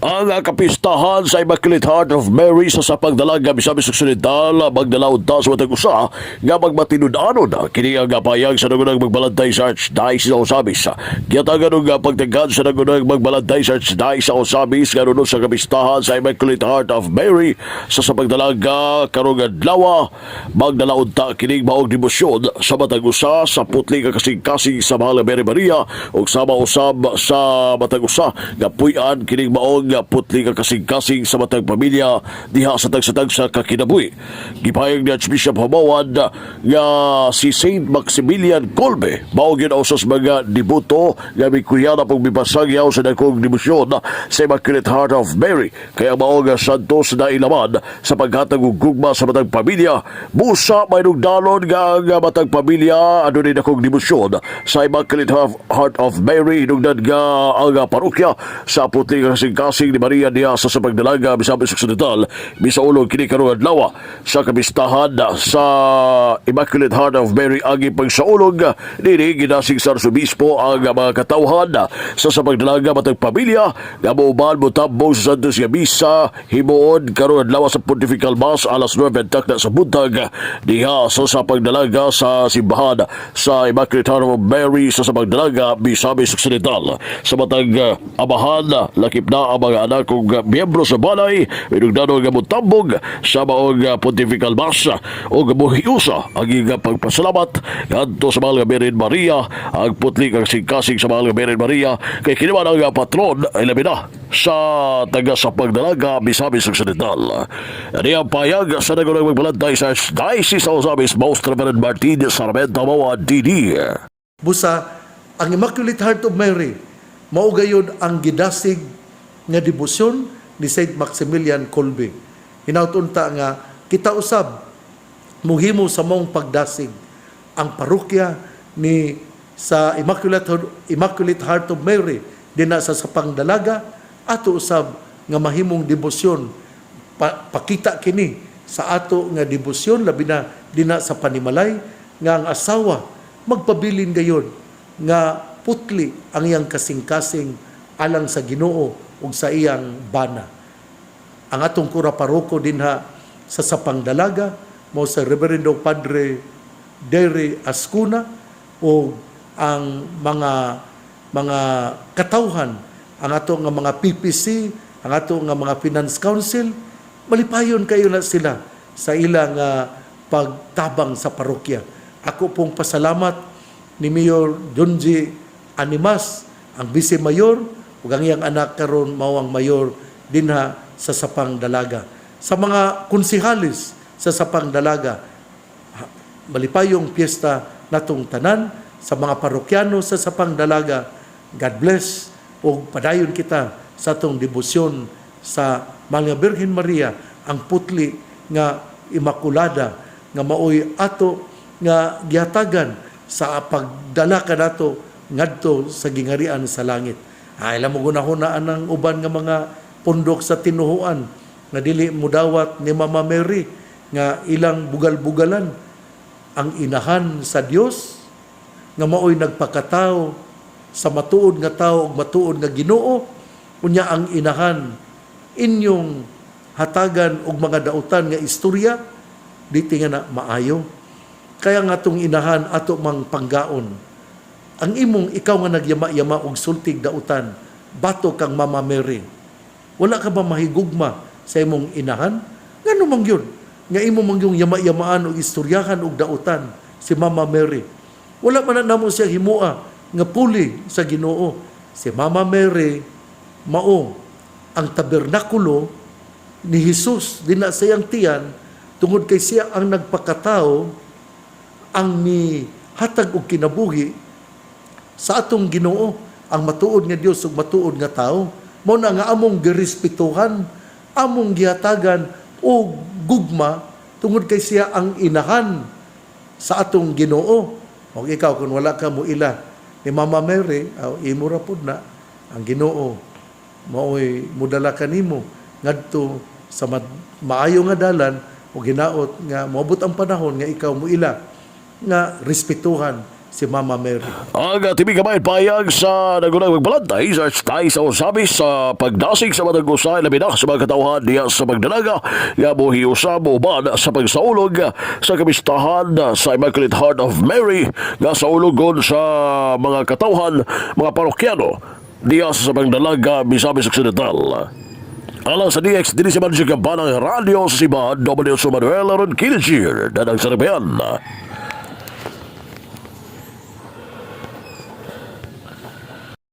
Ang kapistahan sa Immaculate Heart of Mary sa Sapang Dalaga, Misamis Occidental, magdala unta sa matag usa nga magmatinud-anon. Kini ang payag sa nangunang magbalantay sa Archdiocese sa Ozamiz. Gihatagan og pagtagad sa nangunang magbalantay sa Archdiocese sa Ozamiz nga sa kapistahan sa Immaculate Heart of Mary sa Sapang Dalaga karong adlaw. Magdala unta kining maong debosyon sa matag usa sa putli nga kasing-kasing sa Mahal nga Mary Maria ug sama usab sa matag usa nga puy-an kining maong putli nga kasing-kasing sa matag pamilya diha sa tagsa-tagsa ka kinabuhi. Gipahayag ni Archbishop Jumawan nga si Saint Maximilian Kolbe mao gyud ang usas mga deboto nga mikuyana pong mipasagyaw sa dakong debosyon sa Immaculate Heart of Mary, kaya mao nga santo sa nailaman sa paghatag og gugma sa matag pamilya. Busa may nugdalon nga ang matag pamilya adunay dakong debosyon sa Immaculate Heart of Mary. Hinungdan nga ang parokya sa putli nga kasing-kasing ni Maria diha sa Sapang Dalaga, Misamis Occidental, misaulog kini karong adlaw sa kapistahan sa Immaculate Heart of Mary. Ang pagsaulog nini, gidasig sa Arsobispo ang mga katawhan sa Sapang Dalaga, matag pamilya nga mouban motambong sa Santos nga Misa himuon karong adlaw sa Pontifical Mass alas 9:30 sa buntag diha sa Sapang Dalaga, sa simbahan sa Immaculate Heart of Mary sa Sapang Dalaga, Misamis Occidental. Sa matag amahan, lakip na ang mga anak ug miyembro sa balay, hinungdanon nga motambong sa maong Pontifical Mass ug muhiusa ang iyang pagpasalamat ngadto sa Mahal nga Birhen Maria, ang putli nga kasing-kasing sa Mahal nga Birhen Maria, kay kini man ang patron labi na sa taga Sapang Dalaga, Misamis Occidental. Ani ang payag sa nangunang magbalantay sa Diocese sa Ozamiz, Most Reverend Martin Sarmenta Mawa, DD. Busa ang Immaculate Heart of Mary mao gayud ang gidasig nga debosyon ni Saint Maximilian Kolbe. Hinaut unta nga kita usab muhimo sa maong pagdasig. Ang parokya ni sa Immaculate Heart of Mary dinha sa Sapang Dalaga, ato usab nga mahimong debosyon. Pakita kini sa ato nga debosyon, labi na dinha sa panimalay, nga ang asawa magpabilin gayon nga putli ang iyang kasing-kasing alang sa Ginoo ug sa iyang bana. Ang atong kura paroko dinha sa Sapang Dalaga mao sa Reverendo Padre Dere Ascuna o ang mga katawhan, ang ato nga mga PPC, ang ato nga mga Finance Council, malipayon kayo na sila sa ilang pagtabang sa parokya. Ako pong pasalamat ni Mayor Junji Animas, ang Vice Mayor, ug ang iyang anak karon mao ang mayor dinha sa Sapang Dalaga. Sa mga konsehalis sa Sapang Dalaga, malipayong piyesta natong tanan. Sa mga parokyano sa Sapang Dalaga, God bless ug padayon kita sa atong debosyon sa Mahal nga Birhen Maria, ang putli nga Immaculada nga maoy ato nga gihatagan sa pagdala kanato ngadto sa gingarian sa langit. Ay, alam mo, gunahuna ang uban nga mga pundok sa tinuhuan nga dili mudawat ni Mama Mary nga ilang bugal-bugalan, ang inahan sa Dios nga maoy nagpakatao sa matuod nga tao ug matuod nga Ginoo. Unya ang inahan inyong hatagan og mga dautan nga istorya, di nga na maayo. Kaya nga atong inahan ato mang panggaon. Ang imong ikaw nga nagyama-yama og sultig dautan batok kang Mama Mary, wala ka ba mahigugma sa imong inahan? Ngano man yun nga imo man yung yama-yamaan og istoryahan og dautan si Mama Mary? Wala man na namo siya himua nga puli sa Ginoo. Si Mama Mary mao ang tabernakulo ni Jesus dinha sa iyang tiyan, tungod kay siya ang nagpakatao, ang mihatag og kinabuhi sa atong Ginoo, ang matuod nga Dios ug matuod nga tao. Mao na nga among girespetuhan, among gihatagan og gugma, tungod kay siya ang inahan sa atong Ginoo. Og ikaw, kung wala ka mo ila ni Mama Mary, aw, imo ra pud na. Ang Ginoo maoy mudala kanimo ngadto sa maayo nga dalan ug hinaot nga moabot ang panahon nga ikaw mo ila nga respetuhan. si Mama Mary. Ang tibik kamay payag sa nagunang magbalantay sa Archdiocese sa Ozamiz sa pagdasig sa matag usa, labi na sa mga katawhan diya sa Magdalaga nga mohiusab uban sa pagsaulog sa kamistahan sa Immaculate Heart of Mary nga saulugon sa mga katawhan, mga parokyano diya sa Magdalaga, Misamis Occidental. Alang sa DX, dinhi sa Mansyang Kampanang Radyo sa Simbahan, W. Manuel Aaron Kilshir, Dadang Sarabayan.